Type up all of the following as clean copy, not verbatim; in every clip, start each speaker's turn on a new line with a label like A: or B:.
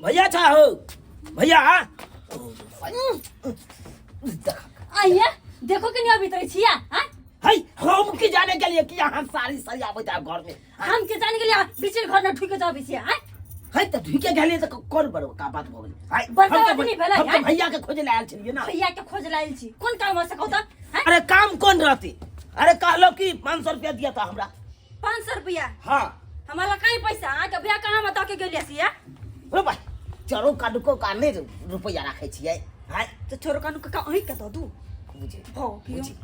A: भैया छा हो भैया।
B: आइए देखो कि नहीं अभी तक छिया हाँ?
A: है हम की जाने के लिए कि यहाँ सारी सारी आबै था घर में।
B: हम के जाने के लिए बीच घर न ठुके जाबे छिया हाँ?
A: है त ढुके गेलिए त कोन बड़ो का बात भऽ गेलै है?
B: बड़का
A: हम तऽ
B: बात नहि भेलै,
A: हम तऽ
B: है?
A: भैया के खोजे लए आयल छलियै ना।
B: भैया के खोज लायल छी कोन काम हो सकौ त हाँ?
A: अरे काम कोन रहती? अरे कहलो कि 500 रुपया दिया था हमरा।
B: 500 रुपया?
A: हाँ।
B: हमारा कहीं पैसा अहाँ के भैया कहाँ बता के गेलिए छिया?
A: रो भाई चरो काडुको का नहि रुपया राखै छियै है?
B: तो छोरो कानू का अहीं के दऽ दू।
A: बुझे
B: भौ कियो।
A: बुझे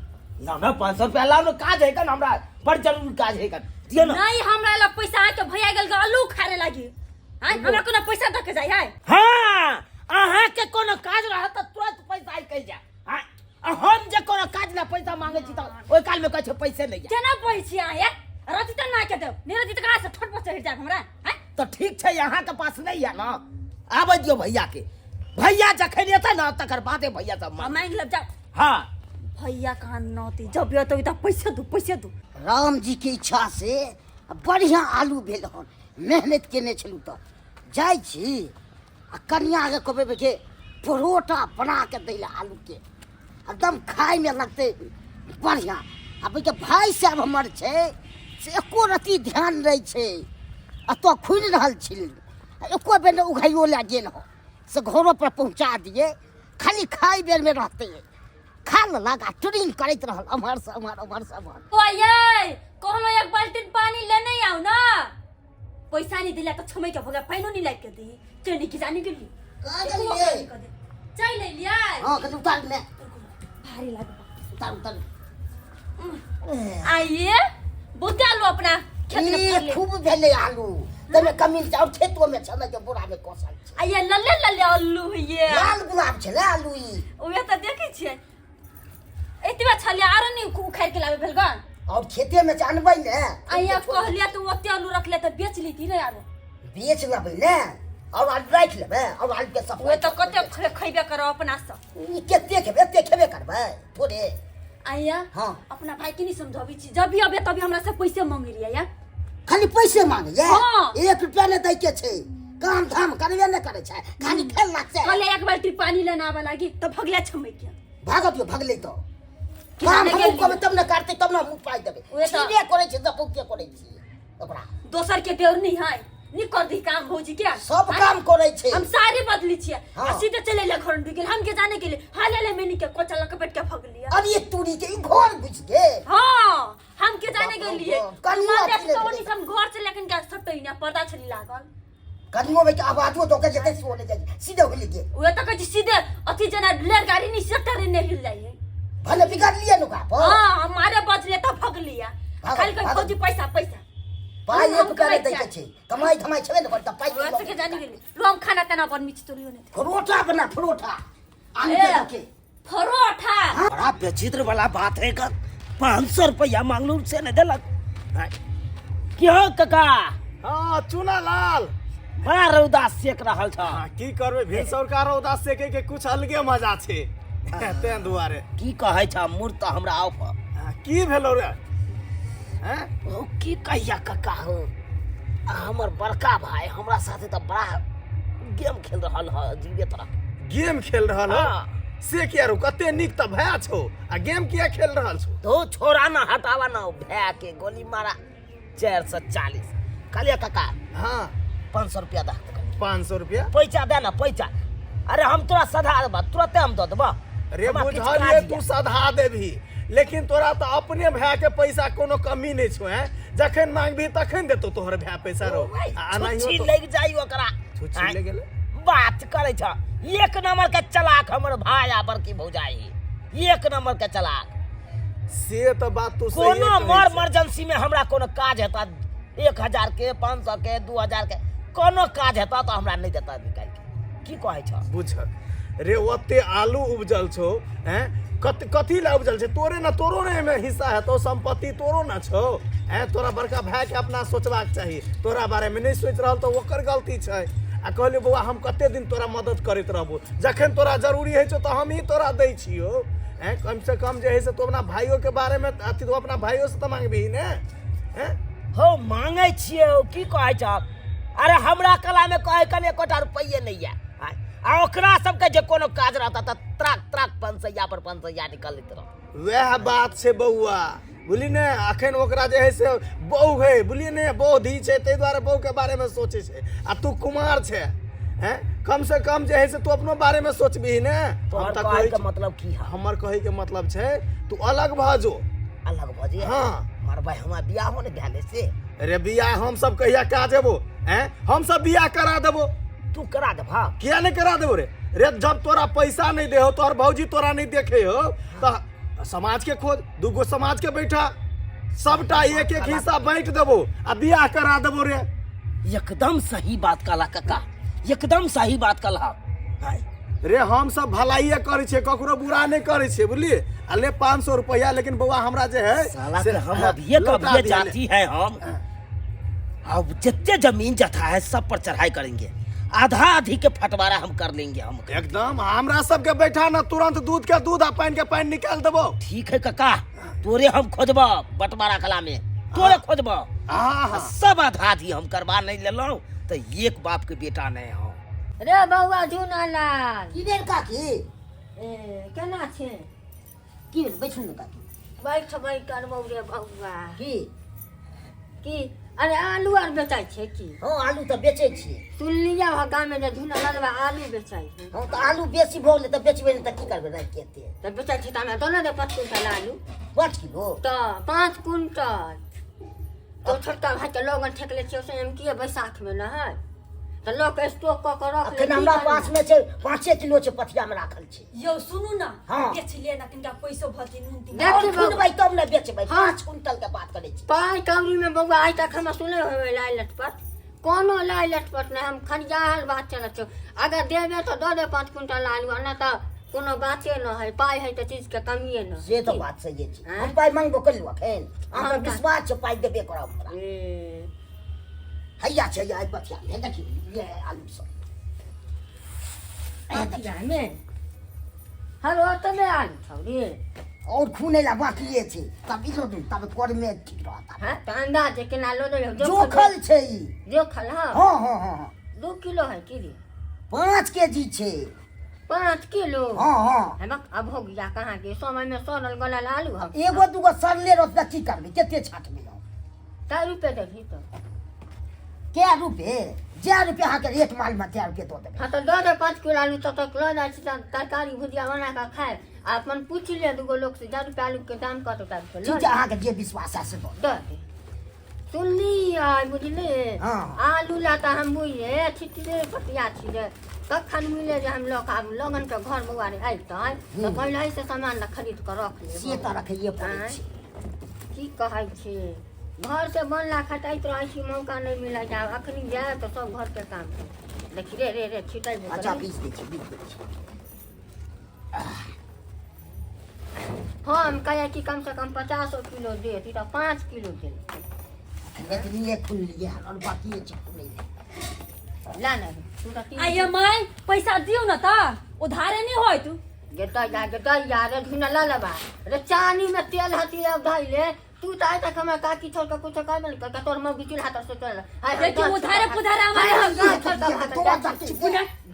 A: लाओ ना 500 रुपया लाओ ना, काज है कन हमरा बड़ जरूरी काज है कन दियो ना।
B: नहीं हमरा लग पैसा आके भैया गेल आलू खारे लागी हैं हमरा कोनो पैसा दऽ के जाय है।
A: हाँ अहाँ के कोनो काज रहत त तुरंत पैसा आइ कहि जाय हाँ, आ हम जे कोनो काज ला पैसा मांगे छी त ओहि काल में कहै छै पैसे नहीं।
B: केना कहै छी अहाँ यार रति त ना के देब नहीं रति त कहाँ से ठोट पर चढ़ि जायब हमरा हैं?
A: तो ठीक छै अहाँ के पास नहीं है ना आबै दियो भैया के, भैया जखन एतै ना तकर बादे भैया सब
B: मांग मांगि लेब जाओ।
A: हाँ
B: भैया कहाँ नौती जब यो तो पैसे दू पैसे दू।
C: राम जी के इच्छा से बढ़िया आलू भेल हन, मेहनत केने छलहुँ तऽ जाइ छी आ कनियाके कहबै के परोठा बना के दै लए आलू के एकदम खायमे लगतै बढ़िया। आ के भाय साहब हमर छै से एको रत्ती ध्यान नहि छै, एतऽ खुलि रहल छी एको बेर नहि उघाइयो लए गेल हँ से घरो पर पहुँचा दिए, खाली खाइ बेरमे रहतै खा लेलक आ ट्रिंग करैत रहल एम्हर से एम्हर एम्हर से एम्हर।
B: ओये कहलो एक बाल्टीन पानी लेने आउ ना, पैसा नहीं दिला तो छमै के भोगा पाइनो नहीं लाइक के दी चनी की जानी गेली
C: कहाँ गेलियै?
B: चल ले लिया।
C: हाँ कनी उतार ले।
B: भारी लागल।
C: उतार उतार।
B: आइए बहुते आलू अपना खेत में
C: ई
B: फड़ले।
C: खूब भेलै आलू तमे कमी छै और खेतो में छलै के बोरा में कसल छै।
B: आइए लल्ले लल्ले आलू होइए।
C: लाल गुलाब छलै आलू ई।
B: उहे त देखै छियै एतबा छलियै आरो नहीं उखाड़ के लाबे भेल गन।
C: और खेते में जानबै ने।
B: आइए कहलियै तू ओते आलू रखले त बेच लेती रे आरो।
C: बेच लेबै ने और आलू राखि लेबै और आलू के सफाई।
B: उहे त कते खैबे करब अपना से।
C: ई कते खेबै एते खेबे करबै थोड़े।
B: आइया
C: हाँ।
B: अपना भाई के नहीं समझाबी छी जब भी अबे तभी हमरा से पैसे मांगे रहिया यार।
C: खाली पैसे मांगे ये?
B: हाँ।
C: एक रुपया नहीं दै के छै, काम धाम करबे नहीं करे छै, खाली खेल लाग छै।
B: कहले एक बाल्टी पानी लेना आबे लागी त भगले छमै के।
C: भागत यो भगले तो।
B: कि
C: काम
B: जाने
C: हम
B: गेली।
C: करबै तब ने काटतै तब ने हम पाइ देबै।
B: उहे तऽ।
C: छीबे करै छै तऽ बहुते करै छी ओकरा।
B: दोसर के देवर नहीं है नी कर दी काम भौजी के।
C: सब
B: हाँ?
C: काम करै छै।
B: हम सारे बदली छियै।
C: हाँ।
B: आ सीधे चले ले घर डूबि गेल हम के जाने के लिए हाल ले मैनी के कोचा लके बैठ के भग लिया।
C: अरे तूरी के ई घर घुसि गेल।
B: हाँ हम के जाने
C: बाप
B: के
C: रे
B: लिए।
C: बाप, कनियो
B: मार
C: अथी नहि
B: तो
C: भेलै।
B: नहीं हम घर से लेकिन के सटै ना पर्दा छली लागल।
C: कनियो भाई के आवाजो दऽ के जेतै सेहो नहि जाइ सीधे होली गेल।
B: उहे तऽ कहै छी सीधे अथी जेना रेलगाड़ी नहीं सीधे ट्रेन नहीं हिल जाइ है।
C: भले बिगड़लियै ने ओकरा पर।
B: हाँ हमारे बजले तऽ भगलिया।
C: भागल,
B: खाली कहै
C: भागल।
B: फौजी पैसा पैसा।
C: पाइ
B: हम
C: एक रुपया नहि
B: कहै
C: दै के छै, कमाइ धमाइ छेबे ने करै तऽ पाइ
B: उहे तऽ के जाने गेली। लो हम खाना ताना बनबै छी तोरियो नहि।
C: परोठा बना परोठा आलू
B: ए।
C: के दऽ के।
B: परोठा।
A: बड़ा विचित्र वाला बात है का 500 रुपया मांगलू से नहीं देलक। हाँ। क्यों काका?
D: हाँ चुना लाल
A: बड़ा रौदा सेक रहल छ।
D: हाँ, की करबै भिनसरका रौदा सेके के कुछ अलगे मजा छै तें दुआरे।
A: की कहै छ मूर्त तऽ हमरा ऑफ।
D: हाँ, की भेलौ रे? हैं?
A: ओ की कहिया काका हो हमर बड़का भाई हमरा साथे तऽ बड़ा गेम खेल रहल ह अजीबे तरह।
D: गेम खेल रहल हो?
A: हाँ।
D: से किया रो कते नीक तऽ भए छौ आ गेम किया खेल रहल छौ?
A: तो छोड़ा ना हटावा ना भए के गोली मारा 440। कहलिए काका।
D: हाँ।
A: 500 रुपया दे।
D: 500 रुपया?
A: पैसा दे ना पैसा। अरे हम तोरा सधा देबा तुरंते हम दऽ देबा।
D: रे
A: हमरा किछु
D: बुझलिए
A: काज
D: तू
A: यऽ।
D: सधा देबही लेकिन तोरा तऽ अपने भाय के पैसा कोनो कमी नहि छौ हैं, जखन मांगबही तखन देतौ तोहर भाय पैसा रो।
A: ओ भाई,
D: आ एनाहियो
A: छुच्छी
D: तो-
A: लागि जाइ ओकरा।
D: छुच्छी
A: आँय,
D: लागि गेलै?
A: बात करै छ एक नंबर के चलाक हमर भाय आ बड़की भौजाई एक नंबर के चलाक।
D: से तऽ बात तू सहिए
A: कोनो
D: कहै
A: मर
D: छे।
A: इमरजेंसी में हमरा कोनो काज हेता 1000 के 500 के 2000 के कोनो काज हेता तऽ हमरा नहि देता निकालि के। की कहै छ?
D: बुझक रे ओते आलू उपजल छौ हैं कथी ला उपजल छै तोरे ना तोरो ने एहिमे हिस्सा हेतौ संपत्ति तोरो ना छौ हैं, तोरा बड़का भाय के अपना सोचबाक चाही तोरा बारे में नहीं सोचि रहल तऽ ओकर गलती छै। आ कहलियौ बौआ हम कते दिन तोरा मदद करैत रहबो जखन तोरा जरूरी होइ छौ तऽ हमही तोरा दै छियौ हैं, कम से कम जे है से तू अपना भाइयो के बारे में अथी तू अपना भाइयो से तऽ मांगबिही ने हैं?
A: हौ मांगै छियै हौ की कहै छह अरे हमरा कला में कहे कने एकोटा रुपये नहीं है। आ ओकरा सबके जे कोनो काज रहता तऽ त्राक त्राक 500 पर 500 निकलैत रह।
D: वएह बात छै बौआ, बुझली ने? अखन ओकरा जे है से बहु है, बुझलियै ने, बहु धी छै, ताहि दुआरे बहुके बारेमे सोचै छै। आ तू कुमार छै, हैं? कम से कम जे है से तू अपनो बारेमे सोचबिही ने। हम
A: तोहर
D: तऽ
A: कहै
D: कहै
A: के
D: छी-
A: मतलब की है?
D: हमर कहैके मतलब छै तू अलग भऽ जो।
A: अलग भऽ जे?
D: हाँ।
A: मरबै हमरा बियाहो ने भेलै से।
D: रे बियाह हम सब कहिया काज हेबो? हैं, हम सब बियाह करा देबो।
A: तू करा देबह?
D: किया नहीं करा देबो रे? रे जब तोरा पैसा नहीं दे हो, तोहर भौजी तोरा नहीं देखे हो, तो समाज के खोज, दूगो समाज के बैठा, सबटा एक एक हिस्सा बांट देबो आ बियाह करा देबो रे।
A: एकदम सही बात कहला कक्का, एकदम सही बात कहला। हाय।
D: रे हम सब भलाइए करै छियै, ककरो बुरा नहीं करै छियै, बुझलियै? आ ले 500 रुपया, लेकिन बौआ हमरा जे है
A: साला
D: से
A: के हम अभिये
D: लौटा
A: कभिये
D: दिहे ले।
A: जाती है हम अब जितने जमीन जथा है सब पर चढ़ाई करेंगे, आधा आधी के फटवारा हम कर लेंगे हम।
D: एकदम हमरा सबके बैठा ना, तुरंत दूध के दूध आ पानि के पानि निकाल देबो।
A: ठीक है कक्का, तोरे हम खोजब बंटवारा कला में, तोरे खोजब।
D: हाँ हाँ।
A: सब आधा आधी हम करवा नहीं लेलहुँ तो एक बाप के बेटा नहीं हूँ।
B: रे बौआ झूनालाल।
C: की भेल काकी?
B: ए, केना छै?
C: की भेल? बैठू ने काकी।
B: बैठबै करबौ रे बौआ।
C: की?
B: की अरे आलू आर बेचै छै की?
C: हँ, आलू तऽ बेचै छियै।
B: सुनलियै हँ गाममे जे झूनालाल आलू बेचै छै।
C: हँ तऽ आलू बेसी भऽ गेलै तऽ बेचबै नहि तऽ की करबै राखि के एते?
B: तऽ बेचै छै तऽ हमरा दऽ ने दे 5 क्विंटल आलू।
C: 5 किलो?
B: तऽ 5 क्विंटल तो छोटका भाइके लगन ठेकले छियै से हम किए बैसाखमे ने है तऽ लऽ कऽ स्टोक कऽ कऽ रख ले।
C: अखन हमरा पासमे छै 5 किलो छै, पथियामे राखल छै।
E: यौ सुनू ना।
C: हाँ।
E: बेच ले ना, तिनका पैसो भऽ नून तीन।
B: देखी
C: आओर
B: बौआ।
C: खुनबै तब ने बेचबै।
B: हाँ।
C: 5 क्विंटल के बात करै छी।
B: पाइ कौड़ीमे बौआ आइ तक हमरा सुनै होबै लाइ लटपट, कोनो लाइ लटपट नहि, हम खरियाहल बात चलै छौ। अगर देबे तऽ दऽ दे 5 क्विंटल आलू, आ नहि तऽ कोनो बाते नहि है। पाइ है तऽ चीजके कमिए नहि।
C: से तऽ बात सही छै।
B: आँय?
C: हम पाइ मंगबो केलहुँ अखन, हमरा
B: हाँ,
C: विश्वास छै पाइ देबे करब हमरा।
B: ए,
C: हैया छै आइ पथिया मे, देखियौ ये आलू सब।
B: पथियामे हर ओतबे आलू छौ रे?
C: और खूने ला बाकिए छै, तब इलो दू तब करमे ठीक रहता।
B: हाँ तऽ अंदाज केना लो दे?
C: जोखल छै ई।
B: जोखल? हाँ।
C: हाँ हाँ हाँ हाँ।
B: 2 किलो है की रे?
C: 5 केजी छै।
B: 5 किलो?
C: हाँ हाँ।
B: हे बक, अब हो गया कहाँ के समय में सड़ल गलल आलू हम।
C: एगो दूगो सड़ले रहत तऽ की करबै, कते छाटबै हम?
B: कै रुपये देबही तऽ?
C: कै रुपये? जे रुपये अहाँके रेट मालूम है, ते रुपये दऽ देबै।
B: हाँ तऽ दऽ दे 5 किलो आलू, तब तक लऽ जाइ छी तऽ तरकारी भुजिया बना कऽ खाय आ अपन पूछि ले दूगो लोक से, जा रुपया आलू के दाम कत ता रुपये
C: ठीक
B: लऽ
C: छै, अहाँके जे विश्वास है से दऽ देबै।
B: दऽ दे। सुनली आइ बुझली?
C: हाँ।
B: आलू ला तऽ हम बुझले छिटले पतिया छी जे कखन मिले जे हम लऽ कऽ आबू लगन के घर बौआ रे, अबितै तऽ पहिले से सामान ला खरीद कऽ रख लेब।
C: से तऽ रखैये पड़ै
B: आँय?
C: छै।
B: की कहै छी, घर से बनला खटैत रहै छी, मौका नहि मिलै छै। आब अखनी जायब तऽ सब घरके काम छै। देखी रे रे रे छिटै
C: अच्छा, बीज दै छी, बीज दै छी।
B: हम कहै कि कम से कम 50 किलो देत, ई तऽ 5 किलो देल।
C: एतनिए खुनलियै हन, आओर बाकिए छै खुनै लए।
B: ला ने तू तऽ तीन।
E: आइये माय, पैसा दियौ ना तऽ उधारे नहीं होय तू।
B: गे दैया, गे दैया रे ढूना ला लेबा रे, चानी में तेल हती अब धैले। तू तऽ आइ तक हमरा काकी छोड़ कऽ कुछो कहबे नहि करतौ, तोहर मौगी चूल्हा तर से चल।
E: देखी उधारे पुधारे हमारे हम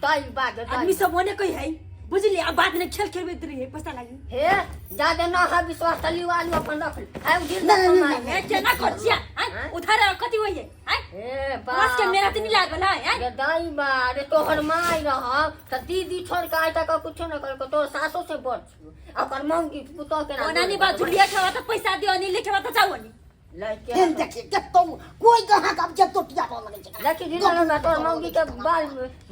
B: दै बा गे दै।
E: आदमी सब ओने कही है बुझलिए, अब बात नहीं खेल खेलबैत रहिए पैसा लागी।
B: हे जादे न है विश्वास त लियो आलू अपन रख ले। आइ दिन
C: नहीं, नहीं,
B: कमाइ।
C: नहीं,
E: ए केना कर छिया आय उधारे कथी होइए आय?
B: हे
E: बस के मेरा तनी लागल है आय।
B: गे दाई बा रे, तोहर माय रह त दीदी छोड़ के आइ तक कुछो न करलको, तोहर सासो से बड़ छियो आ ओकर मौगी पुतोह के
E: ओना नहीं बात जुलिया खेवा त पैसा दियो, नहीं लिखेवा त जाओ नहीं।
B: लड़के
C: फेन देखिए कतौ कोई ग्राहक अब जतो टिया रह लगै छै।
B: देखी दिना में तोहर मौगी के बाल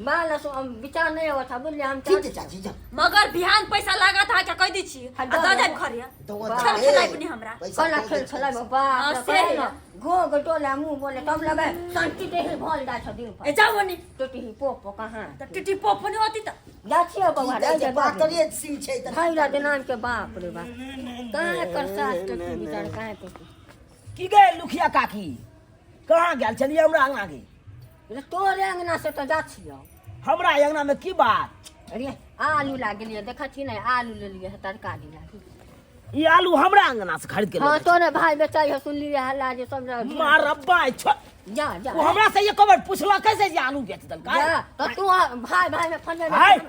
B: बाल सो हम विचार नहीं आवत है बुझलिए हम।
C: ठीक छै चाची, जा।
E: मगर बिहान पैसा लागत है क्या कह दी छी आ दऽ देब घरे।
C: दो
E: खेल खेलाइ पनि हमरा।
C: पैसा
B: कला
C: दऽ
B: खेल
C: दै छै।
B: खेलाइ बाप
E: हाँ,
B: रे,
E: से
B: कहे
E: है।
B: न गोग टोला मुंह बोले तब लगे शांति देही भल जाइ छ दिन पर।
E: ए जाओ नहीं।
B: टोटी पोप कहाँ?
E: त टिटी पोप नहीं होती त
B: जा छियो बौआ
C: की
B: रे
C: कहै छै,
B: जे
C: पातरे सिंह छै तऽ
B: भैरा के नाम के बाप रे बाप, कहाँ कर सास के की विचार कहाँ के
A: की गे लुखिया काकी, कहाँ गेल छलियै हमरा अंगना गे?
B: रे तोरे अंगना से तऽ जा छियो।
A: हमरा अंगना में की बात?
B: अरे आलू लागलियै देखै छी ने, आलू लेलियै है तरकारी लागी।
A: ई आलू हमरा अंगना से खरीद के
B: हाँ
A: लऽ
B: तोरे भाई बेचाई है, सुनलियै हल्ला जे सब जगह।
A: मारब्बा छ
B: जा जा
A: ओ हमरा से एको बेर पुछलकै से जे आलू बेच देलकै
B: जा तो तू भाई भाई में फंसे
A: हाय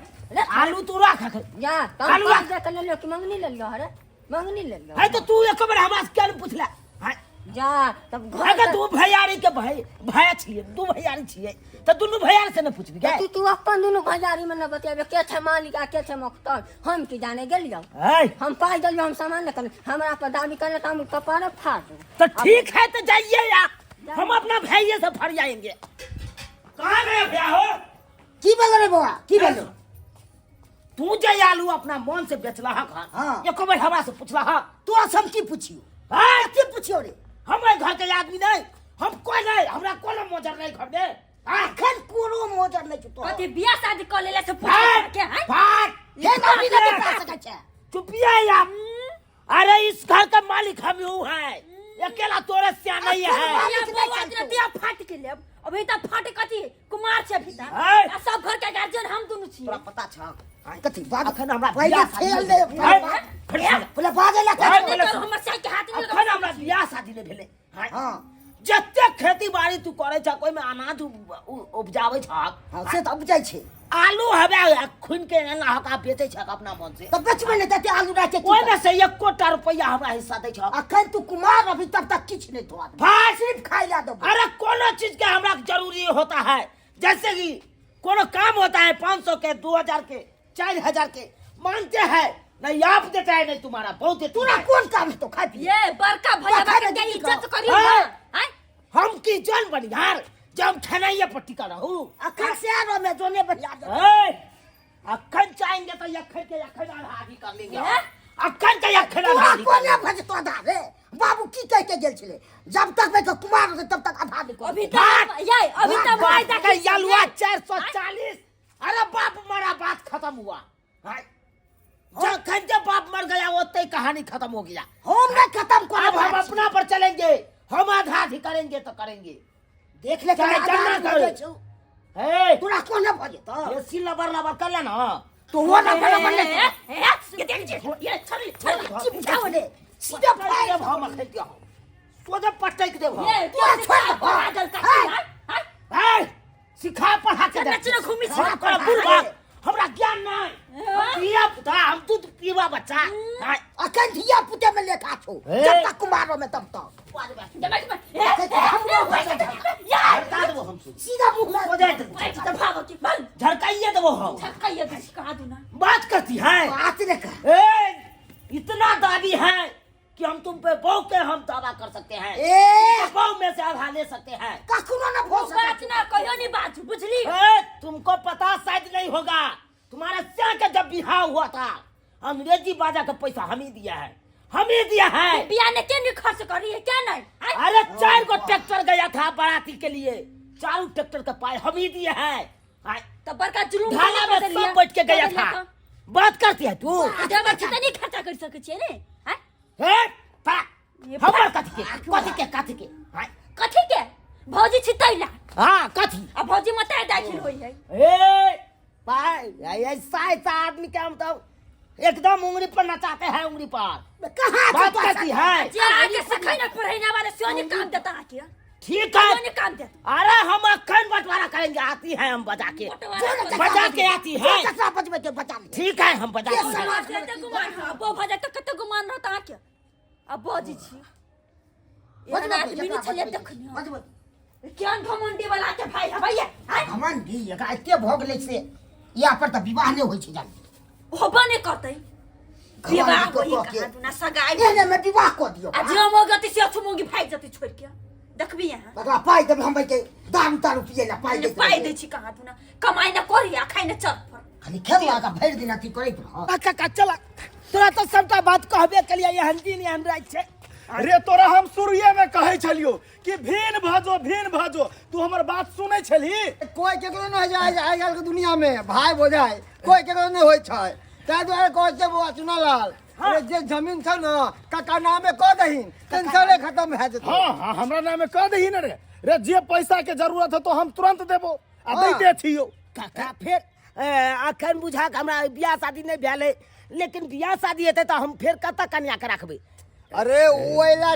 A: आलू तू राख अखन।
B: जा तो
A: आलू
B: हम
A: राख।
B: दे के ले लियो कि मंगनी ले लियो अरे मंगनी ले लियो
A: है तो तू एको बेर हमरा से किया नहीं पुछला हाय
B: जा तब घर
A: अगर दू भैयारी के भाई भाई छियै दू भैयारी छियै तऽ दुनू भैयारी से ने पुछबी
B: तो
A: गे
B: तू तू अपन दुनू भैयारी में न बतियाबे के छै मालिक आ के छै मोख्तर हम की जाने गेलियो
A: है
B: हम पाइ देलियो हम सामान न करलियो हमरा पर दाबी करले तऽ हम कपारे फाड़ देब
A: तो ठीक है तो जाइए यार हम अपना भाइये से फर जाएंगे कहाँ गए भैया हो
C: की भेलो रे बौआ की भेलो
A: तू जे आलू अपना मन से बेचला हा घर
C: हाँ।
A: एको बेर हमरा से पूछला हा
C: तोरा से हम की पुछियो
A: है
C: की पुछियो रे
A: हम घर के आदमी नहीं हम कोई नहीं हमरा कोनो मोजर नहीं घर में हाँ?
C: अखन कोनो मोजर नहीं छौ तोहर।
E: कथी बियाह शादी कऽ लेले से पूछ
A: भाग,
E: के हैं
A: भाग,
C: हे नौकरी नहीं पा सकै छै
A: चुपिया यार अरे इस घर का मालिक हम हूँ है अकेला तोरे सिया नहीं है
C: मालिक
E: या
C: नहीं
E: बौआ
C: छै
E: दिना
C: तू।
E: बियाह फाट के लेब अभी तऽ फाट कथी कुमार छै अभी तऽ
A: है।
E: आ सब घर के गार्जियन हम दुनू छियै
A: तोरा पता छ
C: कथी बाज
A: अखन हमरा
C: पहिले
A: बियाह शादी
C: खेल दे
A: है, है,
C: पहिले बाजे ला
A: है,
C: कह
E: नहीं करू हमर साई के हाथ में
A: अखन हमरा बियाह शादी नहि भेलै है।
C: हां
A: जते खेती बाड़ी तू करे छ ओहिमे अनाज उपजाबै छ
C: हां से तऽ उपजै छै
A: आलू हवे खुन के एना हका बेचै छ अपना मन से
C: तऽ बेचबे नहि तते आलू राखे की
A: ओहिमे से एकोटा रुपैआ हमरा हिस्सा दै छ
C: अखन तू कुमार अभी तब तक किछु नहि तोरा
A: भाई
C: सिर्फ खाइ ला देबो
A: अरे कोनो चीज के हमरा जरूरी होता है जैसे कि कोनो काम होता है 500 के 2000 के 4000 के मांगते हैं नहीं आप देता है नहीं तुम्हारा बहुत देती
C: तोरा
A: है।
C: कोन काम है तो खाइ पी
E: ये बड़का भैया
C: बड़का
E: के
C: नहीं
E: इज्जत करियो
A: हाँ।
E: ना हैं
A: हम की जन बनिहार जब हम खेनाइये पर टिका रहू
C: अखन से आरो में जोने बढ़िया दे
A: ए, अखन चाहेंगे तो अखन के अखन आधा कर लेंगे
E: हैं?
A: अखन के अखन
C: तोरा
A: आधा
C: कोने भजतो आधा रे बाबू की कह के गेल छले जब तक मैं कुमार रहते तब तक आधा नहीं
E: अभी
C: करते।
E: तक ये अभी तक
A: बाप
E: भाई
A: का यलुआ 440 अरे बाप मरा बात खत्म हुआ हाय। जखन जब बाप मर गया ओते कहानी खत्म हो गया
C: हम नहीं खत्म
A: अब
C: करब
A: हम अपना पर चलेंगे हम आधा आधी करेंगे तो करेंगे
C: देख ले
A: चाहे
C: आधा
A: जन्ना
C: आधी
A: करे।
C: भजै छौ।
A: हे
C: तोरा कोने भजतो
A: ये सी लबर लबर कर ले ना
C: तो वो ना बड़ा बन ले
E: ये छोड़ छोड़
C: चिपकाओ ले सीधा
A: पटक
C: फाड़
A: देब हम अखन के हम सोझे पटक देब हम
E: ये
C: तोरा छोड़ दे।
E: पागल का
C: हैं?
E: हैं
A: हे सिखा पढ़ा के
E: नच न घूमी छी।
A: हमरा तोरा बुढ़बा हमरा ज्ञान नहीं हम धिया पुता हम दूध पीवा बच्चा हाय।
C: अखन धिया पुते में लेखा छौ
A: हे।
C: जब तक कुमारो में तब तक
E: यार
A: झड़का देबो हम सुन
C: सीधा मुंह
A: हो जाए झड़काइए देबो हम बात करती है
C: बात ने कर
A: ए, इतना दावी है कि हम तुम पे बहु के हम दावा कर सकते हैं
C: ए
A: बहु में से आधा ले सकते हैं
C: कखनो न भो
E: बात ना कहियो नहीं बात बुझली
A: ए, तुमको पता शायद नहीं होगा तुम्हारे सिया के जब बिहाव हुआ था अंग्रेजी बाजा का पैसा हम ही दिया है हम ही दिया है
E: बियाह ने के नहीं खर्च करी है क्या नहीं हैं?
A: अरे चार को ट्रैक्टर गया था बाराती के लिए चारों ट्रैक्टर का पाए हम ही दिए हैं आय,
E: तो बड़का जुलूम
A: ढाला में सब बैठ के गया था बात करती है तू
E: देवर छी त नहीं खर्चा कर सकै छियै ने हैं?
A: हे, पा,
E: ये
A: हमर कथी के कथी के कथी के आय,
E: कथी के भौजी छी तैला
A: हाँ कथी
E: आ भौजी मताए दाखिल होई है
A: ए भाई ऐसा ऐसा आदमी के हम तो एकदम उंगली पर नचाते हैं उंगली पर
C: कहाँ
A: बात करती है
E: जे आके सिखै न पढ़ै न वाले सेहो नहीं काम देता आके
A: ठीक है
E: सेहो नहीं काम देता
A: अरे हम अखन बंटवारा करेंगे आती है हम बजा के
E: बंटवारा
A: बजा के आती है
C: कचरा बजबे के बचा ले
A: ठीक है हम बजा के
C: समाज
E: कते गुमान ह बो भजा त कते गुमान रहत आके आ भौजी छी एहन आदमी नहीं छलै देखनी
C: बजबे
E: ज्ञान घमंडी वाला के भाई है भैया हैं?
C: घमंडी एकरा एते भऽ गेलै से इएह पर तऽ विवाह नहि होइ छै जल्दी
E: होबो नहीं करतै विवाह
C: घमंडी
E: होई
C: कऽ के
E: कहाँ दुना सगाई
C: एहने मे विवाह कऽ दियौ
E: आ जे मोगति से अछु मोगी भाग जतै छोड़ के देखबी यहाँ
C: तकरा पाइ देबै हम के दारू तारू पियै लए पाइ दैत
E: पाइ
C: रहबै।
E: दै छी कहाँ दुना कमाइ न करी आ खाइ न चल पर
C: खाली खेलवा के भरि दिन अथी करैत रह
A: काका चला तोरा तऽ सबटा बात कहबे केलियै एहन दिन एहन राति छै
D: रे तोरा हम शुरुए में कहै छलियो कि भीन भजो भीन भजो तू हमर बात सुनै छलही
F: कोई केकरो नहि होइ छै आइ काल्हिके दुनियामे भाय भौजाइ कोई केकरो नहि होइ छै ताहि दुआरे कहै छै बौआ चुनालाल अरे जे जमीन छौ ने काका नामे कऽ दहीन टेंशने खत्म भए जेतौ
D: हाँ हाँ हमरा नामे कह दही ने रे रे जे पैसा के जरूरत है तो हम तुरंत देबो आ
F: हाँ।
D: दैते छियो
A: काका फेर अखन बुझा के हमरा बियाह शादी नहि भेल है लेकिन बियाह शादी हेतै तऽ हम फेर कतऽ कन्या के रखबै
F: अरे ओइला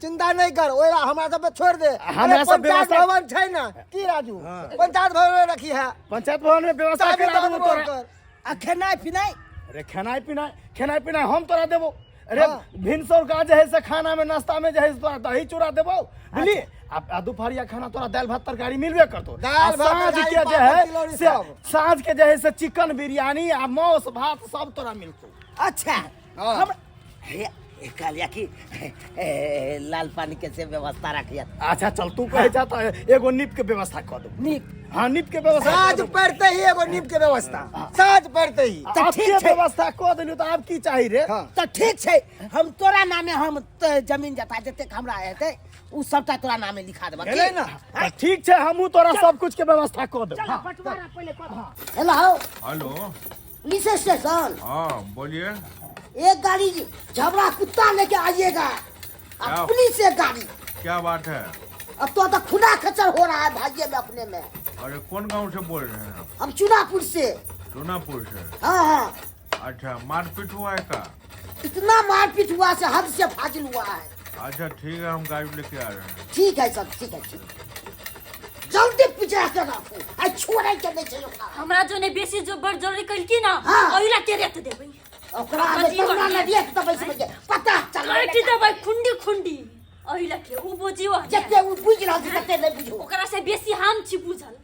F: चिंता नहीं कर, ओइला हमरा सब पे छोड़ दे।
D: हमरा
F: अरे
D: सब
F: पंचायत
D: व्यवस्था-
F: भवन छै ना की राजू, पंचायत भवन में रखी है,
D: पंचायत भवन में व्यवस्था
F: चाबी
D: करा
F: दऽ
D: देबो
F: देबो
D: तोरा।
F: ओकर।
A: आ खेनाइ पिनाइ?
D: अरे खेनाइ पिनाइ, खेनाइ पिनाइ हम तोरा देबो। अरे
F: हाँ।
D: भिनसर का जे है से खाना में नाश्ता में जे है से तोरा दही चूड़ा देबो, बुझली? आ दुपहरिया खाना तोरा दालि भात तरकारी मिलबे करतो।
F: दालि,
D: आ
F: भात,
D: साँझ
F: तरकारी,
D: के जे
F: पापड़,
D: है
F: तिलौरी
D: से
F: सब।
D: साँझ के जे है से चिकन बिरयानी आ मांस भात सब तोरा मिलतो।
A: अच्छा।
F: हाँ।
A: हम हे हे कहलिया कि ए, लाल पानी के से व्यवस्था रखिया।
D: अच्छा चल, तू कहे जाता है एगो नीप के व्यवस्था कर दो।
A: नीप?
D: हाँ, नीप के व्यवस्था कर
F: साँझ
D: देबो।
F: पड़ते ही एगो नीप के व्यवस्था, साँझ पड़ते ही।
A: तऽ
D: आब
A: ठीक
D: के
A: छै।
D: व्यवस्था कऽ देलियौ तऽ आब की चाही रे?
F: हाँ।
A: तऽ ठीक छै, हम तोरा नामे हम जमीन जथा जतेक हमरा हेतै उ सबटा तोरा नामे लिखा देबऽ।
F: भेलै ना?
D: तऽ ठीक छै, हमहूँ तोरा सब कुछ के व्यवस्था कऽ देबौ।
A: चल, बंटवारा पहिले कऽ दे।
C: हेलो।
G: Hello,
C: police station.
G: हाँ बोलिए।
C: एक गाड़ी झबरा कुत्ता लेके आइएगा आ
G: क्या?
C: पुलिस एक गाड़ी।
G: क्या बात है?
C: अब तो खुला खचर हो रहा है भाइये में अपने में।
G: अरे कौन गांव से बोल रहे हैं आप?
C: हम चुनापुर से।
G: सोनापुर से?
C: हाँ हाँ।
G: अच्छा, मारपीट हुआ है का?
C: इतना मारपीट हुआ से हद से फाजिल हुआ है।
G: अच्छा ठीक है, हम गाड़ी लेके आ रहे हैं।
C: ठीक है सर, ठीक है, ठीक है। जल्दी पिछड़ा के राखू, आ छोड़े के नहीं छै ओकरा।
E: हमरा जो ने बेसी जो बड़ जरूरी कलकी ना,
C: हाँ।
E: ओहिला के रेत देबै।
C: ओकरा जे
E: जीवन
C: तोरा
E: में।
C: ने देख देबै से पता चल
E: काटि देबै खुंडी खुंडी ओहिला के उ बुझियो।
C: जते उ बुझि रहल छै तते नहि बुझू।
E: ओकरा से बेसी हम छी बुझल,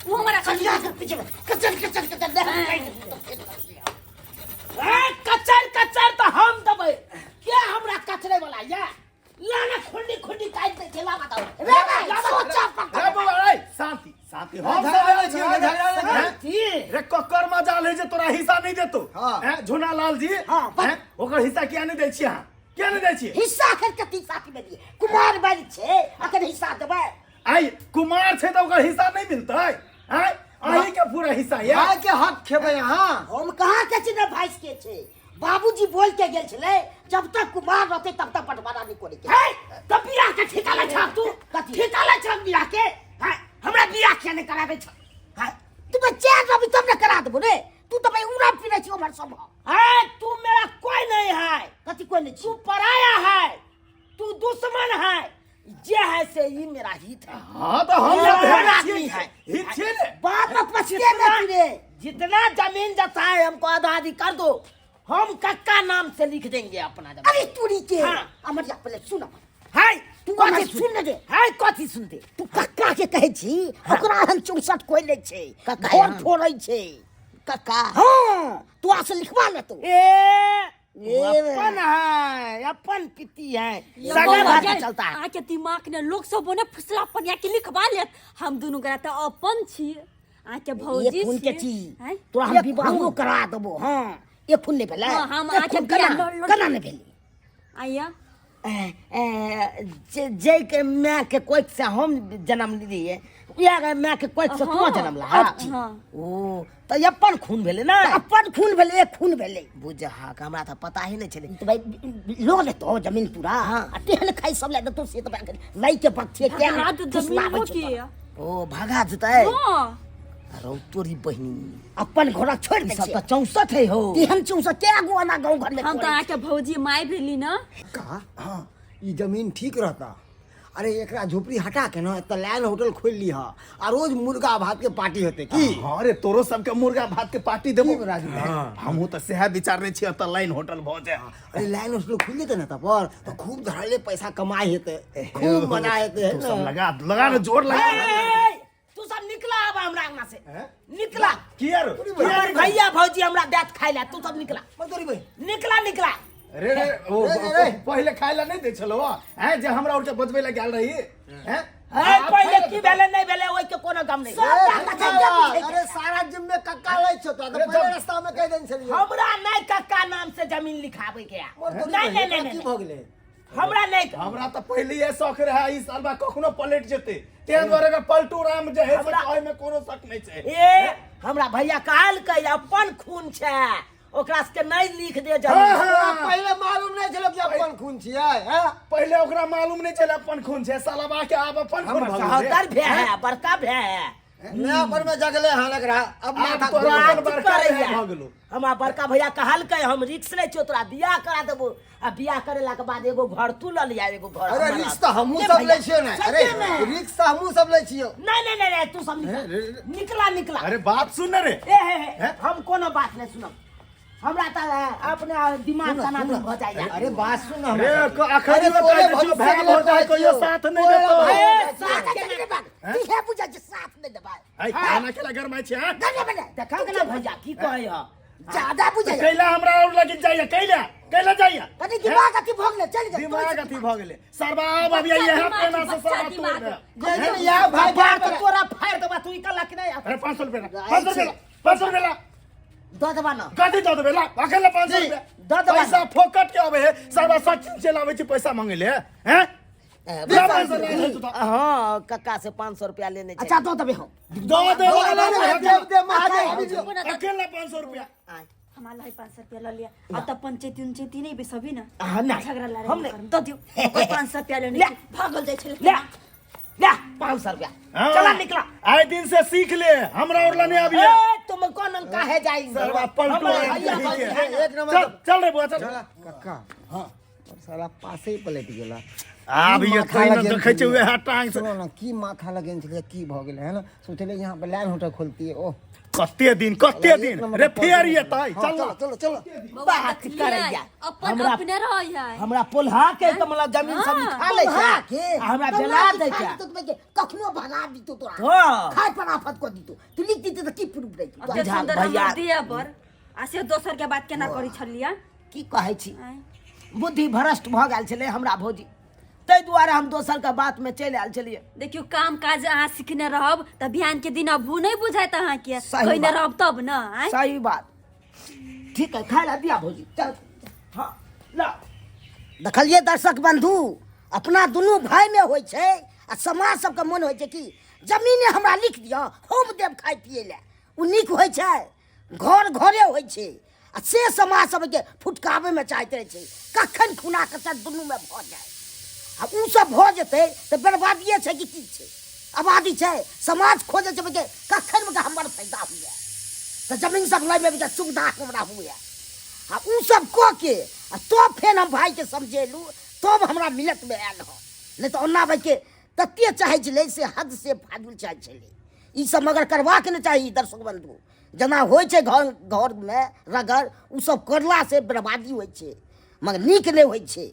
E: उ हमरा
C: चलिया के पीछे कचर कचर कचर देख।
A: ए, कचर कचर तऽ हम देबै के हमरा कचरे वाला या लाना खुंडी खुंडी काटि दै छै, ला बताउ।
C: रे भाई, सोचा
D: रे
C: पकड़।
D: बौआ, रे, शांति शांति, हम
F: झगड़ा
D: सब
F: नहि छियै, झगड़ा नहि छियै।
D: हैं? रे ककर मजाल है जे तोरा हिस्सा नहीं देतो?
F: हाँ।
D: हैं, झुना लाल जी।
C: हाँ,
D: हैं, ओकर हिस्सा किया नहीं दै छियै अहाँ? किया नहीं दै छियै?
C: हिस्सा अखन कथी साथी में दिए? कुमार बाली छै, अखन हिस्सा देबै?
D: आइ कुमार छै तऽ ओकर हिस्सा नहीं मिलतै? आइ अहीं के पूरा हिस्सा या
F: भाई के हक खेबै अहाँ।
C: हम कहाँ के छी ने भाइस के छै, बाबूजी बोल के गेल छलै जब तक कुमार रहतै तब तक बंटवारा नहीं करे के।
A: हे, तऽ बियाह के ठेका लै छह तू?
C: कथी?
A: ठेका लै छह बियाह के? हैं, हमरा बियाह किया नहि कराबै छह? हैं?
C: तू बच्चा रहबी तब ने करा देबो रे, तू तऽ भाई उड़ा पीने छी उम्हर सब।
A: है, तू मेरा कोई नहीं है।
C: कथी कोई नहीं
A: तू
C: छी?
A: पराया है, तू दुश्मन है, जे है से ही मेरा हित है।
D: हाँ तऽ हम
A: ये
D: सब
A: बड़
D: हित
A: आदमी
D: छियै,
A: है।
D: हित छियै ने।
C: बाप पछते नहीं रे।
A: जितना जमीन जथा है हमको आधा आधी कर दो, हम कक्का नाम से लिख देंगे अपना जमीन।
C: अरे तोरी के।
A: हाँ।
C: अमर जा पहिले सुन।
A: है
C: तू
A: कथी
C: हमर सुन रे।
A: है कथी सुनते?
C: तू कक्का के कहै छी, ओकरा हम 64 कोई नहि छै,
A: कक्का
C: घर
A: एहन।
C: फोड़ै छै
A: कक्का।
C: हाँ, तू से लिखवा ले तू।
A: ए
C: ए,
A: अपन है, अपन पिती है,
E: ये
A: सगा
E: बौआ
A: भात
E: के-
A: चलता है।
E: अहाँके दिमाग ने लोक सब ओने फुसला पनिया के लिखवा लेत, हम दुनू गोरा तऽ अपन छी, अहाँके भौजी
C: एक खून के
E: छी।
C: छी।
E: आँय?
C: तोरा हम
A: एक
C: विवाहो
A: खून।
C: करा देबो। हाँ, एक खून नहि भेलै?
E: हाँ, हम
C: एक
E: अहाँके
C: खून
E: बियाह
C: केना
E: लड़-
C: केना नहि भेलै?
E: आइया।
A: ए, ए, जे जे के माय के कोख से हम जन्म लेलिए, उएह के माय के कोख से तू
E: हाँ,
A: जन्म ला।
E: हाँ।
A: ओ तऽ अपन खून भेलै ने?
C: तऽ अपन खून भेलै, एक खून भेलै।
A: बुझा के हमरा तऽ पता ही नहि छलै।
C: तऽ भाई लो लेतो जमीन पूरा।
A: हाँ।
C: आ तेहन खाइ सब लए देतो से तऽ लै के वक्त छै, किया
E: भगा दे
C: फुसलाबै
E: जमीनो
C: छौ
E: के।
C: तोरा?
A: ओ भगा जेतै?
E: हाँ।
A: रौ तोरी बहिनी,
C: अपन घोड़ा छोड़ि
A: ई
C: दै
A: सब
C: छै।
A: तऽ 64 है हो।
C: तेहन 64 के आगू आना गाँव घर में
E: हम तऽ
C: करै छै।
E: अहाँके भौजी माय भेली ने।
F: का हाँ, ई जमीन ठीक रहता। अरे एकरा झोपड़ी हटा के ना एतऽ लाइन होटल खोलि लिह आ रोज मुर्गा भात के पार्टी हेतै की?
D: हाँ रे, तोरो सबके मुर्गा भात के पार्टी देबो।
F: की राजू?
D: हाँ, हमहूँ तऽ सएह विचारने छियै, एतऽ लाइन होटल भऽ जाय।
F: अरे लाइन होटल खुलि जेतै ने तब तऽ खूब धड़ल्ले पैसा कमाइ हेतै, खूब मजा हेतै, है
D: तू सब
F: ने?
D: लगा लगा ने जोर लगा।
A: ए, ए, ए, तू सब निकला अब हमरा अंगना से।
D: हैं?
A: निकला।
D: किया रो?
A: हमर भैया भौजी हमरा दाँत खाइ ला, तू सब निकला।
F: मजदूरी भाई।
A: निकला निकला।
D: रे रे, ओ
F: रे, रे, रे।
D: पहिले खाय ला नहीं दै छलो हैं, जे हमरा और के बचबै ला गेल रही हैं?
A: है पहिले की भेलै नहि भेलै ओहि के कोनो गम नहि।
F: ए, अरे सारा जिम्मे कक्का लै छौ तोरा, तऽ
D: अरे
F: पहिले
D: जब-
F: रास्ता में कहि देने छलियौ।
A: हमरा नहि कक्का नाम से जमीन लिखाबै के आ।
F: मजदूरी
A: नहीं
F: भाई,
A: नहीं
F: एकरा
A: नहीं
F: की
A: नहीं
F: भऽ गेलै?
A: हमरा नहीं।
D: हमरा तऽ पहिले शौक रहे ई सालबा कखनो पलट जेतै, तें दुआरे अगर पलटू राम जे है से
A: हमरा-
D: कहै में कोनो शक नहीं छै।
A: ए हमरा भैया कहलकै अपन खून छै, ओकरा सबके नहीं लिख दे जमीन।
D: हाँ,
F: तोरा
D: हाँ।
F: पहिले मालूम नहीं छलो कि अपन खून छियै, हैं?
D: पहिले ओकरा मालूम नहीं छलै अपन खून छै, सालबा के आब अपन खून
A: हमर
D: भऽ गेलै।
A: सहोदर भै है, बड़का भै है।
F: नया पर में जगले हन एकरा अब माथा
D: तोरा
F: घुमा।
D: अपन बड़का
A: करैया।
D: भऽ गेलौ।
A: हमरा बड़का भैया कहलकै हम रिक्स लै छियौ, तोरा बियाह करा देबो, आ बियाह करेला के बाद एगो घर तू लऽ लिया, एगो घर
F: अरे
A: हमरा।
F: रिक्स तऽ हमहूँ
A: के
F: सब
A: भैया?
F: लै छियौ ने। अरे
A: सच्चे में?
F: रिक्स तऽ हमहूँ सब लै छियौ।
A: नहीं नहीं नहीं नहीं, तू सब निकला निकला निकला।
D: अरे बात सुन ने रे।
A: ए हे हे,
D: हैं?
A: हम कोनो बात नहीं सुनब, हमरा तऽ अपने दिमाग
F: सुन,
A: तना
F: सुन।
A: भऽ जाइया।
F: अरे बात सुन
D: रे
F: हमरा।
D: अखन
F: अरे
D: यो
F: तोरे
D: कहै छियौ,
F: भविष्य
D: भाय
F: के लेल
D: भौजाइ
F: कहै
D: कहियो
F: छियौ।
D: साथ नहि
F: तोरे
D: देतौ।
F: भाय
A: ए,
F: भौजाइ
A: साथ
F: छियौ।
A: केना
C: देबै? तू हे बुझै छै साथ नहि देबै?
D: है खाना केला गरमाइ छै, हैं?
C: गने बने
A: देखा के ना भैया की कहै ह।
C: ज्यादा बुझै
D: कैला हमरा और लगिन जाइया, कैला कैला जाइया?
C: कनी दिमाग अथी भऽ गेलै, चलि गेल।
D: दिमाग अथी भऽ गेलै सरबा। आब अभी
E: बच्चा
D: यहाँ
E: दिमाग,
D: पेना से
E: बच्चा
D: सरबा तोड़
E: दिमाग।
D: दे।
F: जे दिन इएह भाय
A: बार तऽ तोरा फाड़ि देबा, तू निकल कि नहि?
D: अरे 500 रुपया ला, 500 रुपया ला, 500 रुपया ला।
A: दऽ देबा ना?
D: कथी दऽ देबै? ला अखन ला 500 रुपया।
A: दऽ देबा।
D: पैसा फोकट के अबै है सरबा, सचिन चलि आबै छै पैसा मांगै ले, हैं? ला 500 ला, ला, ला।
A: हाँ, कक्का से 500 रुपया लेने छै।
C: अच्छा दऽ देबै हम।
D: दऽ दे।
F: दे, दे, दे, दे, महादेव, अभी जो।
D: अखन ला 500 रुपया।
E: हमारा लाई 500 रुपया ल लिया। अब त पंचायती उंचायती नहीं बेसबी ना।
A: हाँ, नहीं।
E: झगड़ा लड़ाई
A: हम
E: नहीं
A: नहीं।
E: करब। दऽ दियौ ओकर 500 रुपया लेने
A: ले।
E: छी। भागल जाइ छलै।
A: ले ले 500 रुपया।
D: हाँ।
A: चला निकला।
D: आइ दिन से सीख ले, हमरा और लाने अभी
A: ए, तुम कौन काहे जाई?
D: सरबा पलटू
A: हमरा
D: है,
A: भैया
D: ठीक
A: भौजी
D: है।
A: है ना।
F: एक नंबर।
D: चल चल रे बुआ, चल।
F: चला कक्का। हाँ साला पासे ही पलटि गेला।
D: आब
F: की
D: ये
F: माथा
D: कहीं न
F: लगेने
D: देखै छै
F: छलियै।
D: उएह टांग से।
F: सुनो ना, की माथा लगेने छलियै, की भऽ गेलै है ना? सोचलियै यहाँ पर लाइन होटल खोलतियै, ओह
D: कते दिन कते
F: एक
D: दिन
F: नंबर
D: रे
F: पर
D: फेर
F: पहुँच
D: एतै।
F: हाँ,
D: चल
F: चलो चलो चलो।
E: बौआ,
A: बात
E: देखलियै?
A: करैया।
E: अपन
A: हमरा-
E: अपने रहै है।
A: हमरा पोल्हा के तऽ मतलब जमीन सब खा लै
C: पोल्हा
A: छै
C: के
A: आ हमरा
C: तोरा
A: बेला
C: की
A: दै
C: खा
A: छै।
C: दितौ तऽ कखनो भगा दितौ तोरा।
A: हाँ।
C: खाय पर आफत कऽ दितौ, तू लिख दितौ तऽ की प्रूफ रहितौ?
E: एते
A: बुझा-
E: सुन्दर
A: भैया।
E: हमर देवर आ से दोसर के बात केना करै छलियै?
A: की कहै छी,
E: आँय?
A: बुद्धि भ्रष्ट भऽ गेल छलै हमरा भौजी, ताहि दुआरे हम दोसरके बातमे चलि आयल छलियै।
E: देखियौ, काम काज अहाँ सिखने रहब तऽ बिहान के दिन अभू नहि बुझायत अहाँके।
A: सही
E: खैने
A: बात।
E: रहब तब न, आँय?
A: सही बात। ठीक है, खाय ला दिया भौजी, चल। हाँ ला।
C: देखलियै दर्शक बंधु, अपना दुनू भाईमे होइ छै आ समाज सबके मन होइ छै कि जमीने हमरा लिख दिअ, हम देब खाय पियै लए। ओ नीक होइ छै? घर घरे होइ छै आ से समाज सबके फुटकाबैमे चाहैत रहै छै, कखन खूना कचर दुनूमे भऽ जाय। आ ओ सब भऽ जेतै तऽ बर्बादिये छै कि की छै? आबादी छै। समाज खोजै छै कि कखन हमर फायदा हुए तऽ जमीन सब लैमे भी सुविधा हमरा हुए। आ ओ सब कऽ के आ तब फेर हम भाईके समझेलहुँ, तब हमरा मिलतमे आयल हँ, नहि तऽ ओना भाईके तते चाहै छलै से हद से फाजुल चाहै छलै। ई सब मगर करबाक नहि चाही दर्शक बंधु। जेना होइ छै घर घरमे रगड़, ओ सब करलासँ बर्बादी होइ छै, मगर नीक नहि होइ छै।